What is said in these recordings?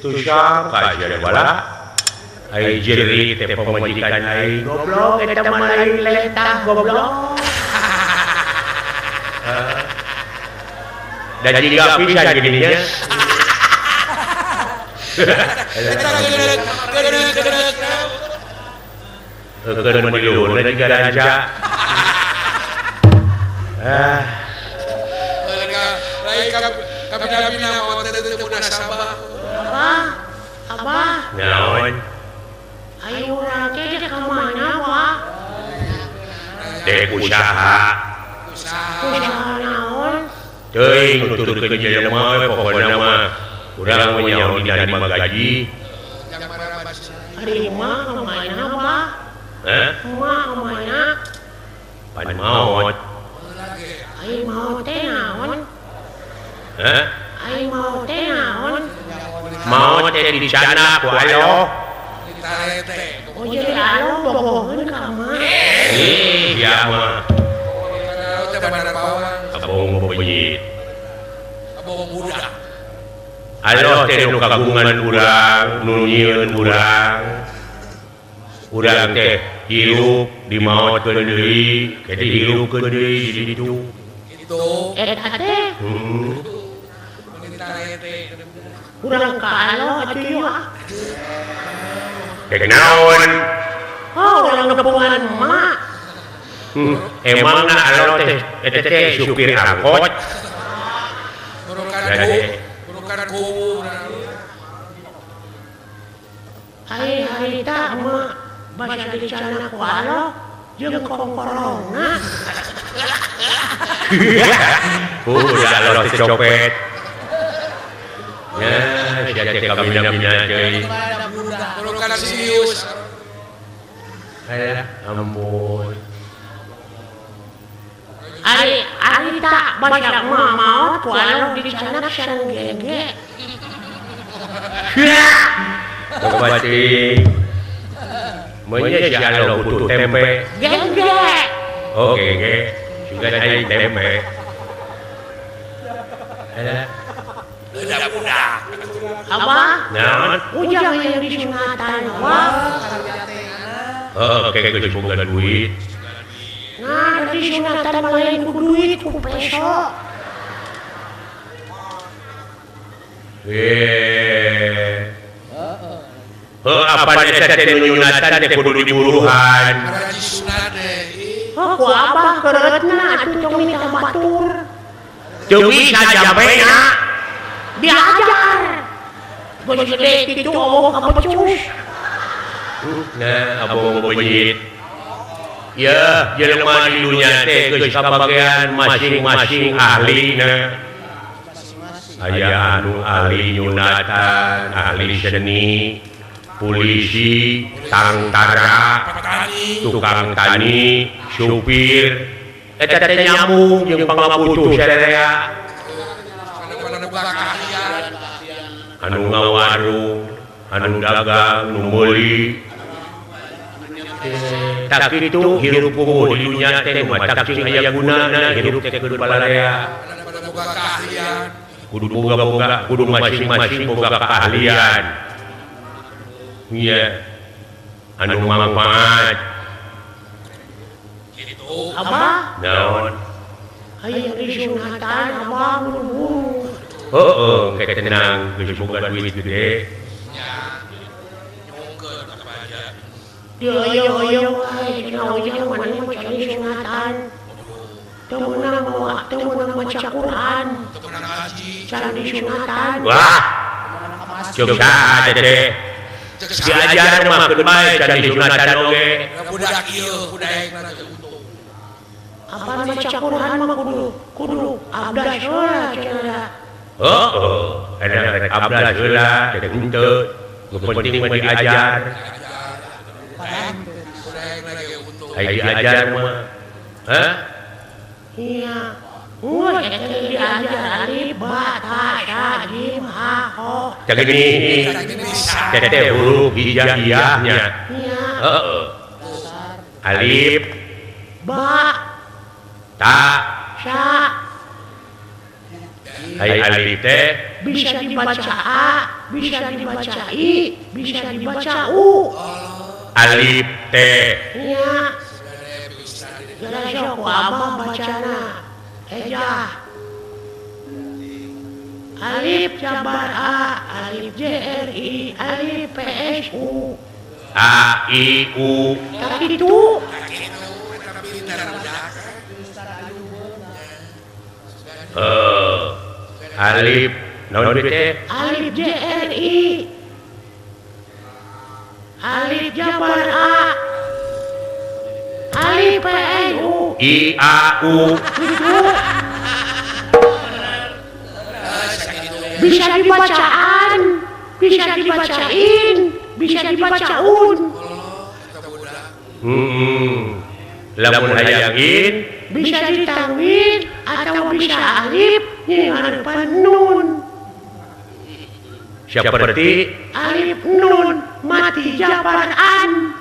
Teu sangka sia bala. Ai jeri teh pamajikan aing goblok eta mah lain letah goblok. Dan jiga pisan gininya. Keur mun di luhurna jiga ranca. Ah. Abah, abah. Naon? Ayo urang teh ka mana, Wak? Dek usaha. Usaha naon? Teuing nuturkeun jelema we pokona mah. Urang mah nyaho dina lima gaji. Ari mah ka mana, Bah? Hah? Emak ka mana? Pan maot. Ai maot teh naon? Hah? Ai maot teh naon? Maot teh dicana ku aloh. Oh jadi aloh bogoheun ka emak. Ih, sia mah. Abong penyit. Aloh teh nu kagungan urang, nu nyieun urang. Urang teh hirup dimaotkeun deui, ke dihirupkeun deui di ditu. Eta teh urang ka aloh atuh ieu ah. Dek naon? Oh, urang nepungan emak. Emangna aloh teh eta teh supir angkot? Jadi Ai harita emak basa dicana ku aloh jeung kongkorongna. Udah aloh teh copet. Ya, sia teh kabina-bina teuing. Alah, ampun. Ari harita basa emak maot ku aloh dicana sareng gege. Loba teuing. Meunya si aloh butuh tempe. Gege. Oh, gege. Juga aing tempe. Alah. Abah, Naon? Ujang yang disunatan, Abah. Oh, kayak geus boga duit. Nah, disunatan mah lain ku duit ku peso. Heuh, apa eta teh nu nyunatan teh kudu diburuhan. Oh, ku abah keureutna atuh tong minta batur. Teu bisa jambena. Diajar. Geus gede kitu eueuh kapecus. Nah, abong benyit. Ya, jelema di dunia teh geus kabagean masing-masing ahlina. Aya anu ahli nyunatan, ahli seni, polisi, tangtara, tukang tani, supir. Eta teh nyambung jeung pangabutuh sadaya. Anu ngawarung, anu dagang, nu meuli. Tak kitu hirup puguh di dunia teh matak cing aya gunana hirup teh kudu balarea. Kudu boga-boga, kudu masing-masing boga keahlian. Iya. Anu mangfaat. Abah? Naon? Hayang disunatan abah buru-buru. Heeh, kayak tenang geus boga duit gede. Dioyo-oyo wae dina ujang maneh mah can disunatan. Teu meunang mawa, teu meunang maca Quran. Can disunatan. Wah. Cuk saha teh? Diajar mah keun bae can disunatan oge. Apa maca Quran mah kudu kudu abdas heula cenah. Heeh, eta rek abdas heula rek henteu. Nu penting mah diajar. Ai diajar mah. Hah? Iya. Geus eta diajar alif ba ta sa jim ha ho. Teh gini. Teh huruf hijaiyahnya. Iya. Heeh. Alif ba ta sa. Ai alif teh bisa dibaca a. bisa dibaca I, bisa dibaca U. Alif T. Nya. Geura sok ku abah bacana. Eja. Alif jabar A, alif J R I, alif P S U. A I U. Tah kitu. Alif naon teh? Alif J R I. Alif jabar A. Alif P S U. I A U. Gitu. Bisa dibacaan, bisa dibacain, bisa dibacaun. Lamun hayang in bisa ditangwin atau bisa alif nyanghareupan nun. Seperti alif nun mati jabar an.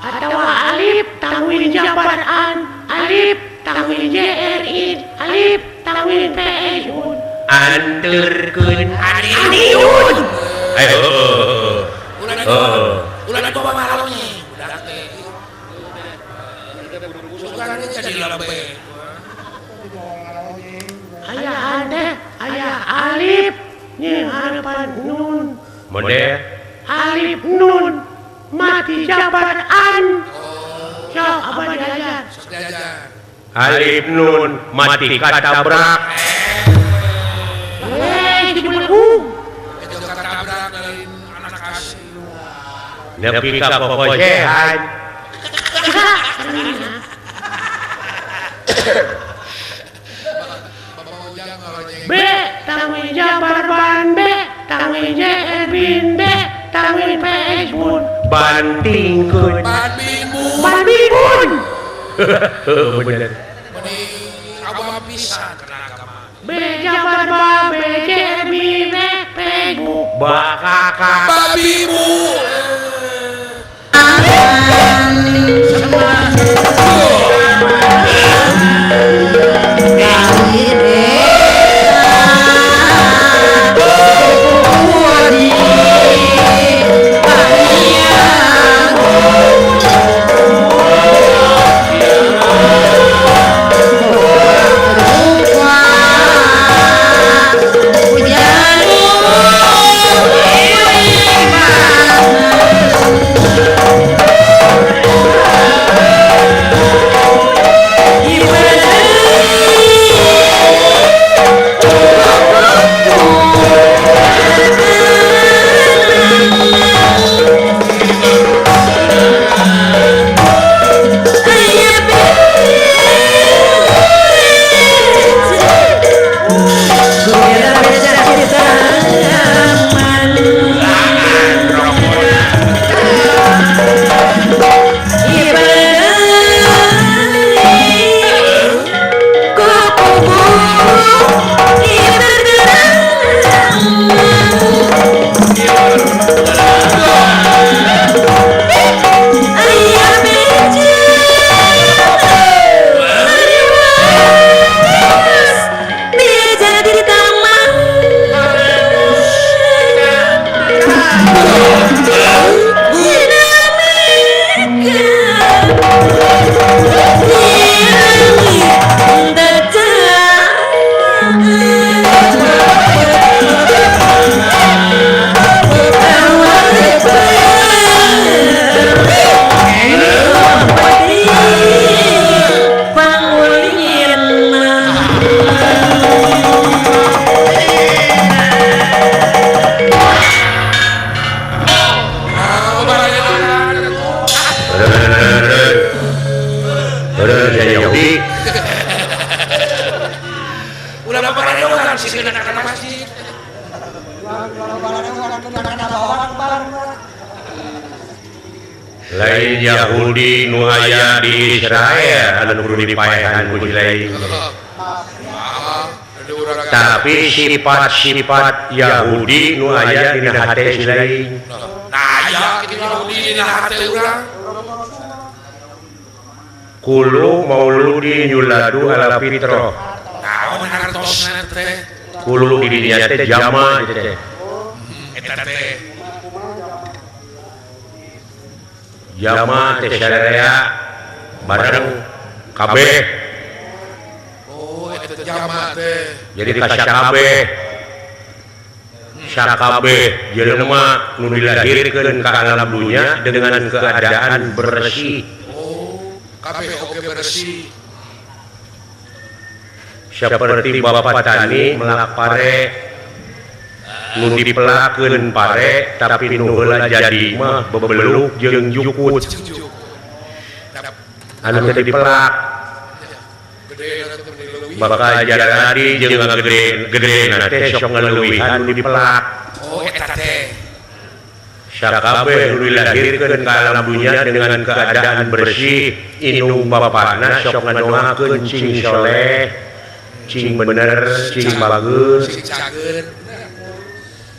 Atau alif tangwin jabar an, alif tangwin J R I, alif tangwin P S U. Anterkeun aniun. Ayo. Ulah dibawa ngalonye. Budak teh. Sugan jadi lebe. Aya ade, aya alif nyanghareupan nun. Model alif nun mati jabar an. Sok abah diajar. Alif nun mati katabrak. Cibelegu. Itu katabrak lain anak kasih. Nepi ka popojehan. B tangwin jabar ban B tangwin J R bin B tangwin P S bun. Bantingkeun. Ban bun. Bener. Mending abah pisan kana agama. B jabar ba B J R B B P bu. Bakaka. Babi bu. Lain Yahudi nu aya di Israel anu kudu dipaehan ku lain. Tapi sifat-sifat Yahudi nu aya dina hate si lain. Nah, aya kitu Yahudi dina hate urang. Kullu mauludin yuladu ala fitrah. Naon hartosna teh? Kulu di dinya teh jama teh. Eta teh. Jama teh syarea bareng kabeh. Oh, eta jama teh. Jadi kasakabeh. Sakabeh jelema nu dilahirkeun ka alam dunya dengan keadaan bersih. Oh, kabeh oge bersih. Seperti bapak tani melak pare nu dipelakeun pare tapi nu heula jadi mah bebeluk jeung jukut. Anu teu dipelak bakal jadi jeung gede-gede teh sok ngaleuwihan nu dipelak. Oh, eta teh. Sakabeh nu dilahirkeun ka alam dunya dengan keadaan bersih, indung bapana sok ngadoakeun cing soleh, cing bener, cing bagus, cing cager.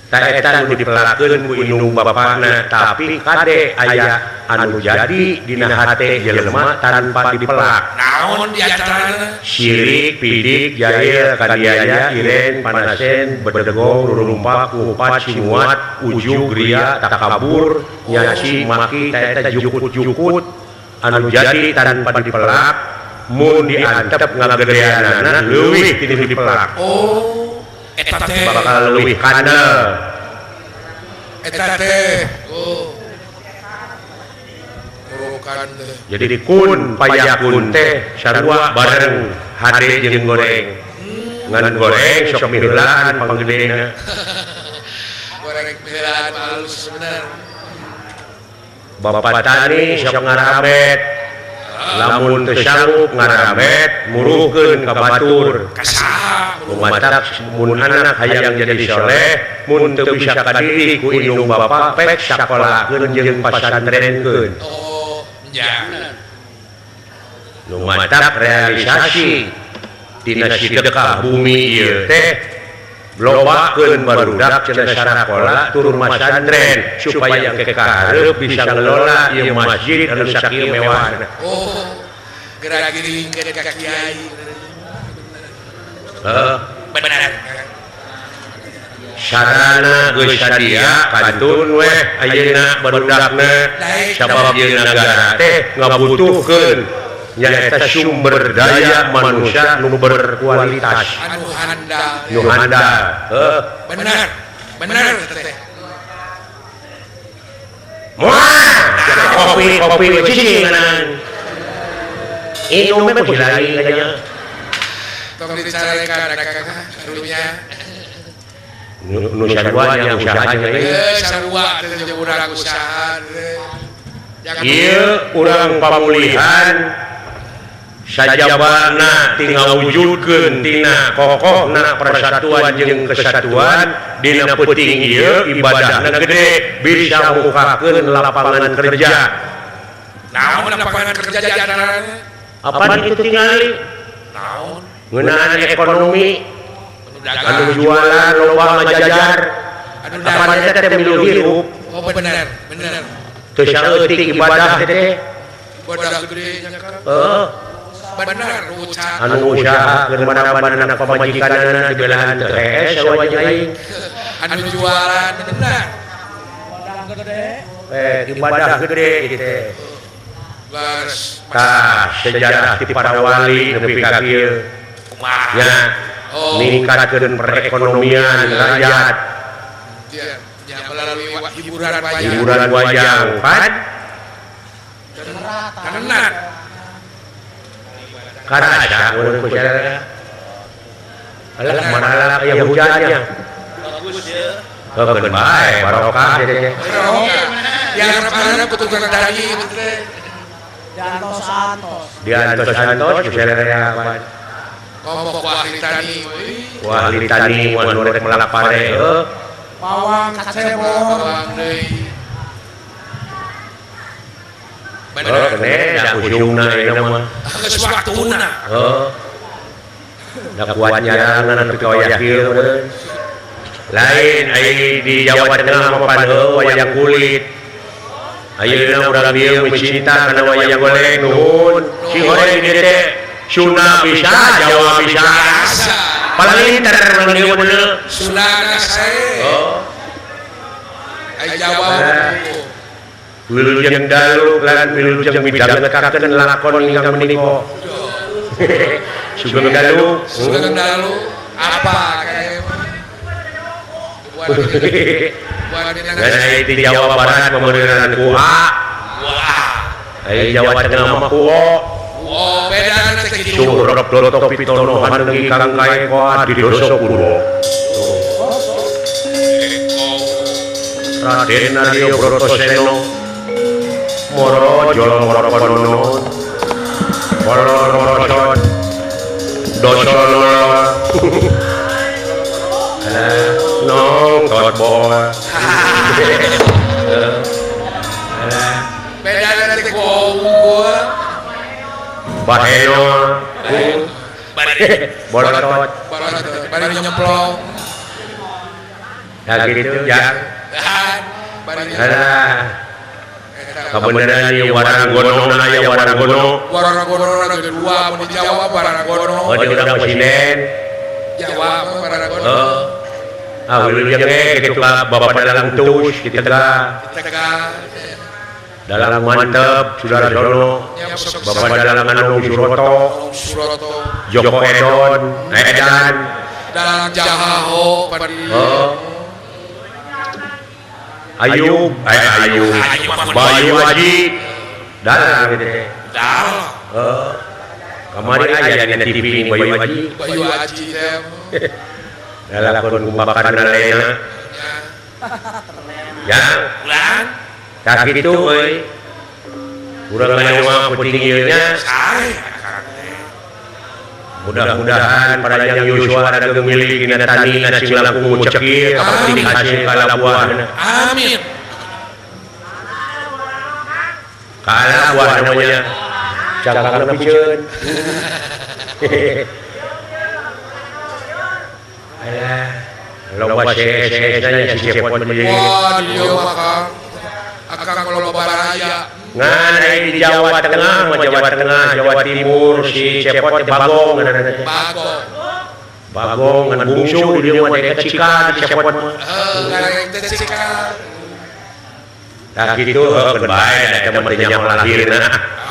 Ta eta nu dipelakeun ku indung bapana, tapi kade aya anu jadi dina hate jelema tanpa dipelak. Naon di antarana? Sirik, pidik, jahil, kadiaya, iren, panasen, bedegong, rurumpak, kupat, simuat, ujug, ria, takabur, nyaci, maki, ta eta jukut-jukut anu jadi tanpa dipelak, mun diantep ngagedeanana leuwih ti nu dipelak. Oh, eta teh bakal leuwih kandel. Eta teh. Oh. Jadi di kun payakun teh sarua bareng hade jeung goreng. Ngan goreng sok miheulaan panggedena. Goreng miheulaan halus bener. Bapak tani sok ngarabet. Lamun teu sanggup ngarabet muruhkeun ka batur. Lumatak mun anak hayang jadi soleh, mun teu bisa kadidik ku indung bapa pek sakolakeun jeung pasantrenkeun. Oh, nya. Lumatak realisasi dina sedekah bumi ieu teh lobakeun barudak cenah sakola turun masantren supaya engke kahareup bisa ngelola ieu masjid anu sakieu mewahna. Oh, geura-giring ka kiai. Benar. Sarana geus sadia kantun weh ayeuna barudakna sabab ieu nagara teh ngabutuhkeun nyaeta sumber daya manusia nu berkualitas anu handal. Nu handal. Heuh. Benar. Benar teh. Moal kopi kopi cicingan. Inum mah lain aja. Tong dicarekan kakak karunya. Nu sarua nya usahanya. Sarua teh jeung urang usaha. Ieu urang pamulihan sajabana ti ngawujudkeun tina kokohna persatuan jeung kesatuan dina peuting ieu ibadahna gede bisa mukakeun lapangan kerja. Naon lapangan kerja di antarana? Apaan itu tingali? Naon? Ngeunaan ekonomi anu jualan loba ngajajar apaan eta teh milu hirup. Oh bener bener teu saeutik ibadah teh ibadah gede nya kan. Heeh bener usaha anu usaha keur mana-mana anak pamajikanana dibelahan teu hees sarua jeung aing anu jualan bener ibadah gede ieu teh. Leres. Tah sejarah ti para wali nepi ka kieu nya ningkatkeun perekonomian rakyat ya melalui hiburan wayang. Hiburan wayang pan tenan karasa urang ku cara alah maralak aya hujannya bagus ya. Heukeun bae barokah teh. Yang harap-harap ku tukang tani teh. Diantos-antos. Diantos-antos misalnya apa? Kelompok ahli tani. Wah, ahli tani mun rek melak pare heuh. Pawang kacebor. Pawang deui. Bener da ujungna ayeuna mah. Geus waktuna. Heuh. Da kuat nyarangan nepi ka wayah kieu meureun. Lain ai di Jawa Tengah mah pan heuh wayang kulit. Ayeuna urang dieu mencinta kana wayang golek nuhun. Si horeng di dieu teh Sunda bisa, Jawa bisa. Palinter urang dieu bener. Sundana sae. Oh. Ai Jawa. Wilujeng dalu lan wilujeng midhangetaken lakon ingkang menika. Sugeng dalu. Sugeng dalu. Apa kayak Nah, di Jawa Barat pemerenan ku A. Ai Jawa Tengah mah ku O. Oh, beda teh kitu. Surop Doto Pitono hanengi kang kaeko adi dosa purwa. Raden Arya Bratasena Mara Jalamarakadono Balarasa Dasanala Nong tot boa. Beda teh ku O. Baheno. Borotot. Bari nyemplong. Ya gitu ya. Alah. Kabeneran ieu Waranggono na ya Waranggono. Waranggono na dua mun di Jawa Waranggono. Oh di urang Presiden. Jawa mah Waranggono. Heeh. Ah wilujeng ge kitu ka Bapak Dalang Tus di Tegal. Di Tegal. Dalang mantep Saudara Dono. Bapak Dalang Anung Suroto. Joko Edon, Edan. Dalang Jahaho padi. Oh. Ayub, Ayub. Bayu Aji. Dalang gitu. Dalang. Heeh. Kamari aya dina TV Bayu Aji. Bayu Aji teh. Lalakon kumbakan lena. Ya, ulang. Tah kitu euy. Urang mah penting ieu nya. Mudah-mudahan para yang Yosua ada milik dina tani sing langkung cekir kapenting hasil kalabuahna. Amin. Kalabuah namanya. Cangkangna piceun. Alah, loba ses-ses si cepot mah. Wah, dieu mah Kang. Akang loba baraya. Ngan ai di Jawa Tengah mah Jawa Tengah, Jawa Timur si cepot teh Bagong ngaranna teh. Bagong. Bagong ngan bungsu di dieu mah teh cikan cepot mah. Heuh, gareng teh cikan. Tah kitu heuh keun bae da eta mah teu nyaho lahirna.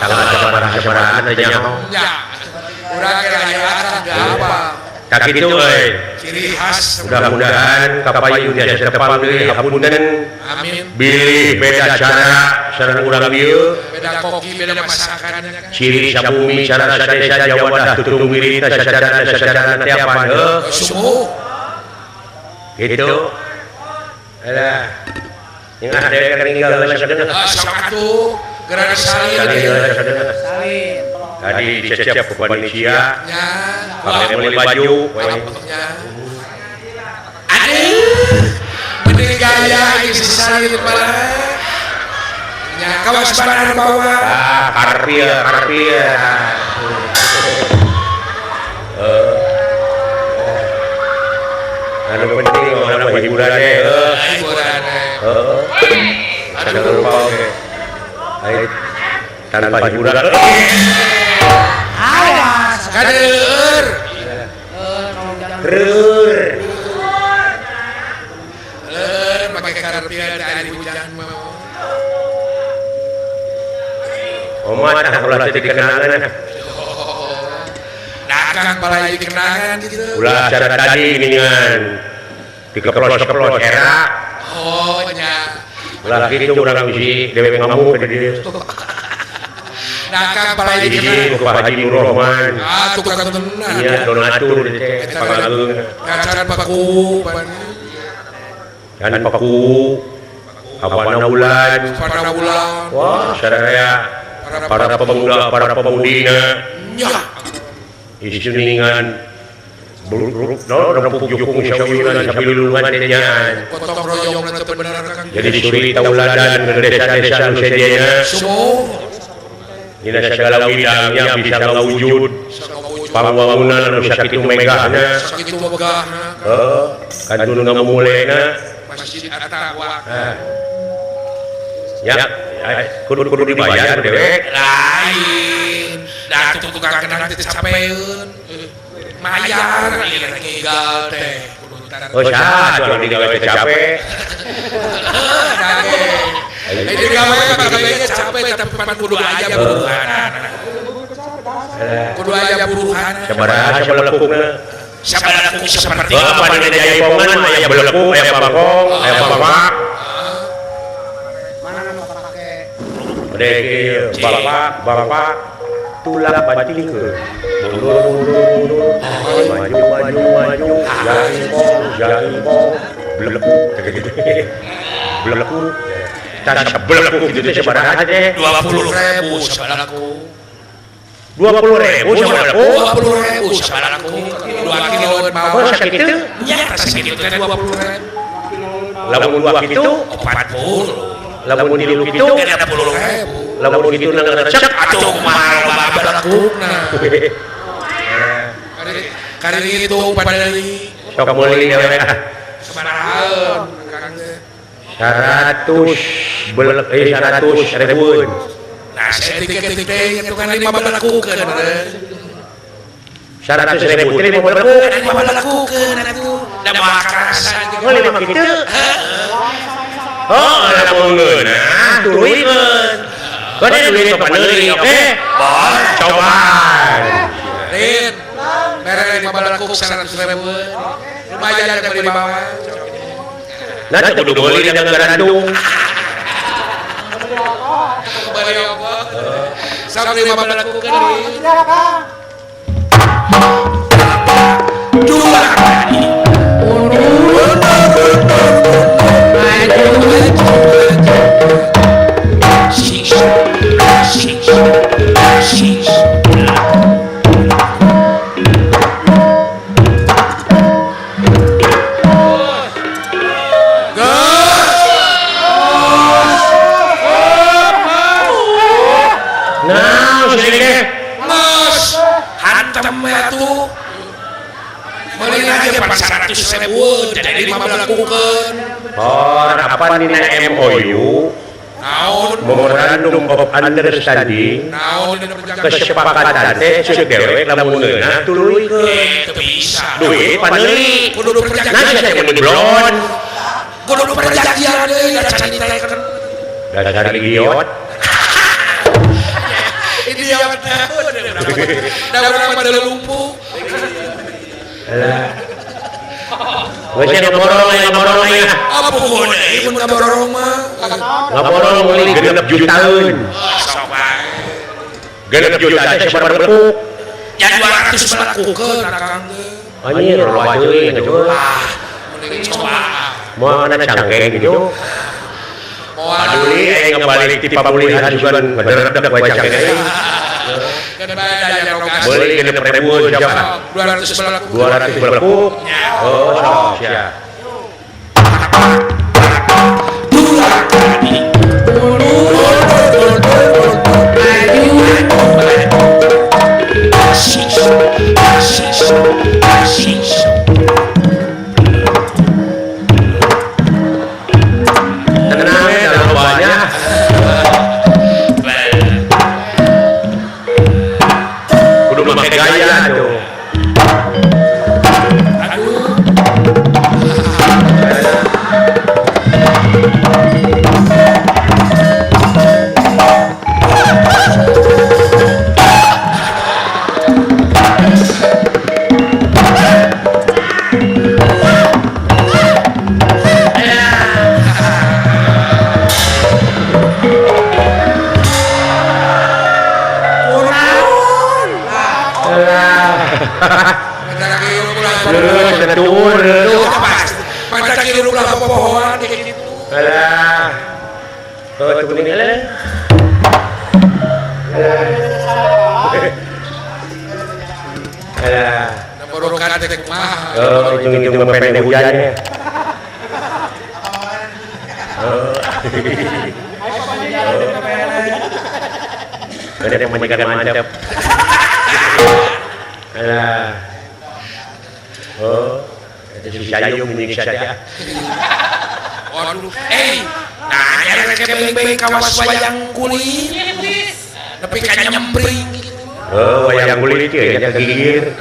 Tanggal sabaraha-sabaraha teu nyaho. Nya. Urang ge lahir akang geus apa. Tah kitu euy. Ciri khas. Mudah-mudahan kapayun tiasa tepang deui hapunten. Amin. Bilih beda cara sareng urang ieu. Beda koki, beda masakannya kan. Ciri sabumi cara sadesa Jawa dah tutung wirita sacarana sacarana teh apaan heuh. Sumuh. Gitu. Alah. Ingat dewek ninggal heula sakedeung. Ah, sok atuh. Geura salin. Salin. Tadi dicecep ku panitia. Nya. Pake meuli baju. Nya. Aduh. Bener gaya ieu si salin mah. Nya kawas badan bawa. Ah, karpia, karpia. Anu penting mah hiburan teh. Hiburan. Heeh. Aduh lupa oge. Ai tanpa hiburan. Awas, kader. Reur. Leur make karpia da ari hujan mah. Omat tah ulah teu dikenangan. Nah, Kang balai dikenangan gitu. Ulah cara tadi geuningan. Dikeplos-keplos era. Oh, nya. Ulah kitu urang bisi dewek ngamuk ke dieu. Nah, Kang balai dikenangan. Ku Pak Haji Nur Rohman. Ah, tukang tenan. Iya, donatur teh pangageung. Kacan paku. Dan paku. Apana bulan. Apana bulan. Wah, sararea para pemuda, para pemudina. Nya. Isuningan rempuk jukung sauyunan sabilulungan teh nyaan. Gotong royong teu bener Kang. Jadi suri tauladan ke desa-desa nu sejenna. Sumuh. Dina sagala widangnya bisa ngawujud. Pangwangunan anu sakitu megahna. Sakitu megahna. Heuh, kantun ngamulena Masjid At-Taqwa. Ya, kudu dibayar dewek. Lain. Da tukang kenang teh capeun. Mayar ieu rek igal teh. Oh saha atuh digawe teh capek. Ini digawe mah capek tapi pan kudu aya buruhan. Kudu aya buruhan. Sabaraha sabelekukna? Sabelekuk seperti apa di jaipongan aya belekuk, aya bangkong, aya bapak. Mana pake? Dek bapak, bapak tulak batingkeun. Mundur mundur mundur. Maju maju maju. Jaipong jaipong. Belekuk. Belekuk. Tah sabelekuk kitu teh sabaraha teh? 20.000 sabelekuk. 20.000 sabelekuk. 20.000 sabelekuk. 2 kilo Oh sakitu? Nya sakitu teh 20.000. Lamun 2 kitu 40. Lamun 3 kitu 60.000. Lamun kitu nang cek atuh kumaha loba belekukna. Kari itu padali. Sok meuli dewe ah. Sabaraha Kang teh? 100 belek 100 ribuan. Nah, saeutik-eutik teh itu kan 5 belekukeun. 100 ribu teh 5 belekuk. 5 belekukeun atuh. Da moal karasa Oh 5 kitu. Oh, lamun ngeunah tuluikeun. Gede duit paneuli oke. Boleh. Cobaan. Rin. Mere 5 belekuk 100.000. Lumayan yang beli bawang. Nah, kudu meuli da garandung. Beli apa? Sok 5 belekukeun. Dua kali. Maju maju maju. Six six six. Nah, sini Mas, hantem atuh. Meuli aja 400.000 jadi 5 belekukeun. Oh, apa dina MOU? Naon? Memorandum of Understanding. Naon dina perjanjian kesepakatan teh ceuk dewek lamun ngeunah tuluykeun. Teu bisa. Duit paneuli. Kudu perjanjian. Nah, saya mun blon. Kudu perjanjian deui da can ditaekeun. Dasar idiot. Idiot. Da urang mah lumpuh. Alah. Geus ngaborong aya ngaborong aya. Apa puguh deui mun ngaborong mah? Ngaborong meuli 6 jutaan. Sok wae. 6 juta teh sabaraha belekuk? Ya 200 belekukeun akang teh. Anjir loba teuing atuh. Ah, mending coba. Moal na cangkeng gitu. Moal Paduli aya ngabalik ti pamulihan sugan ngederedeg wae cangkeng euy. Beli 6.000 siapa? 200 belekuk. 200 belekuk. Oh, sok siap. Dua kali. Six six six. Tenang ya, dalam banyak. Kudu make gaya tuh. Aduh. Oh, hitung-hitung pendek hujannya. Oh. Ada yang majikan mantap. Alah. Oh, itu si Sayung menyiksa dia. Waduh, nah rek beng-beng kawas wayang kulit. Nepi ka nyempring. Oh, wayang kulit ieu nya gigir.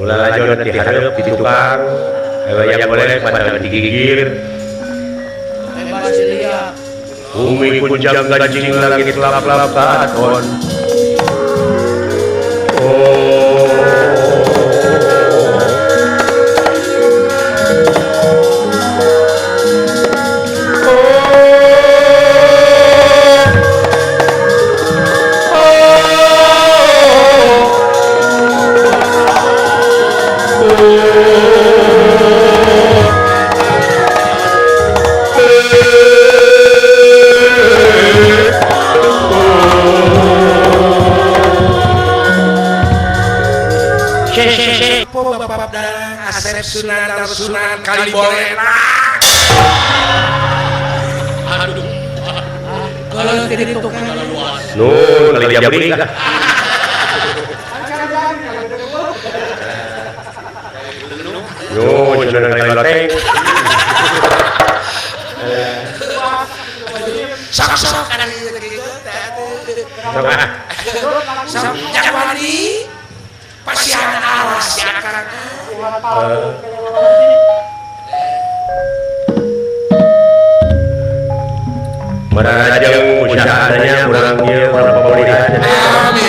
Lalajon di hareup di tukang wayang golek pada digigir. Bumi kunjang ganjing langit lap-lap katon. Oh. Bapak Dalang Asep Sunan Sunan kali boleh. Aduh. Kalau tidak tukang nu kali jabrik. Nu sunan kali loteng. Sok-sok kana kitu teh. Sok jawani. Pasian alas ya Kang. Marajeng usahanya urang ieu urang pamurihan. Amin.